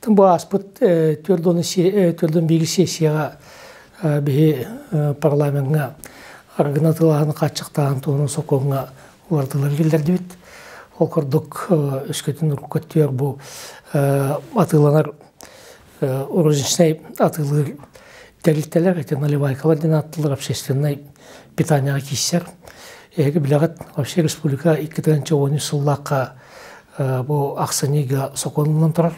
Бу ааспыт 41 сессияҕа биһи парламеҥҥа арыгыны атыылааһыны хааччахтааһын туһунан сокуоҥҥа уларытыылары киллэрдибит. Ол курдук өскөтүн урукку өттүгэр бу атыыланар розничнай атыылыыр тэрилтэлэр, ити наливайкалар диэн ааттыылар общественнай питанияҕа киирсэр. Эһиги билэҕит, вообще республика 2013 сыллаахха бу ахсынньыга сокуон ылынан турар.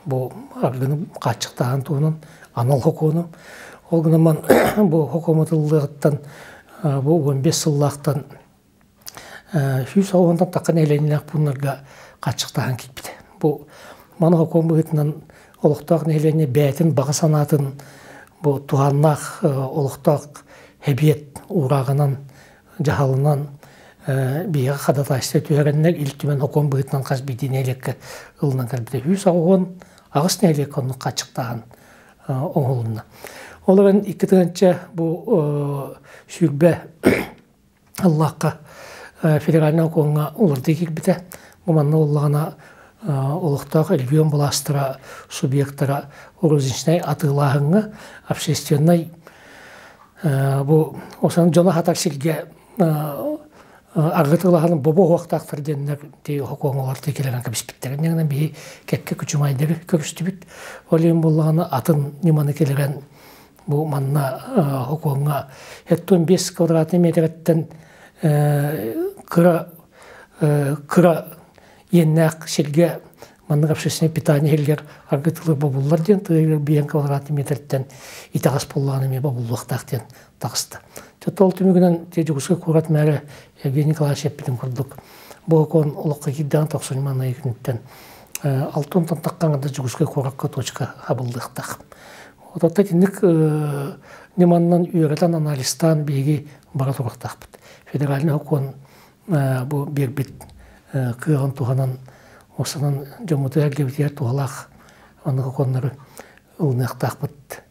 Бу арыгыны хааччахтааһын туһунан анал сокуону. Ол гынан бу сокуон ылыллыаҕыттан бу 15 сыллаахтан 190-тан тахха нэһилиэнньэлээх пууннарга хааччахтааһын киирбитэ. Бу маны сокуон быһыытынан олохтоох нэһилиэнньэ бэйэтин баҕа санаатын бу туһааннаах олохтоох эбиэт уурааҕынан дьаһалынан биһиэхэ ходатайство түһэрэннэр Ил Түмэн сокуон быһыытынан хас биирдии нэһилиэккэ ылынан кэлбитэ. 188 нэһилиэккэ оннук хааччахтааһын оҥоһулунна. Ол эрэн 2 тыһыынча бу 20 Аллахха федеральнай сокуоҥҥа уларытыы киирбитэ. Бу манна буоллаҕына олохтоох регион былаастара, субъектара розничнай атыылааһыҥҥа общественнай бу осан дьоно хатар сиргэ аргытылаһан бобо уһуохтаахтар диэннэр ти сокуоҥҥа кэлэн кэбиспиттэр. Инньэ биһи кэккэ күчүмайдары көрүстүбүт. Ол иһин буоллаҕына атын ньыманы кэлэрэн бу манна сокуоҥҥа 75 квадратный метраттан кыра кыра иэннээх сиргэ маннык общественное питание иһиллэр аргытылыр бобуллар диэн тыа биэн квадратный метртэн итэҕэс буоллаҕына эмиэ бобуллуохтаах диэн таҕыста. Ол түмүгүнэн Дьокуускай куорат мэрэ Евгений Николаевич эппитин курдук бу сокуон олоххо киирдэҕин тохсунньу күнүттэн алтынтан таххаҥа да Дьокуускай куоракка точка хабыллыахтаах. Ототто итинник ньыманнан үөрэтэн анализтаан биһиги бара туруохтаахпыт. Федеральнай сокуон бу биэрбит кыаҕын туһанан осанан дьоммутугар эргэбитигэр туһалаах оннук сокуоннары ылыныахтаахпыт.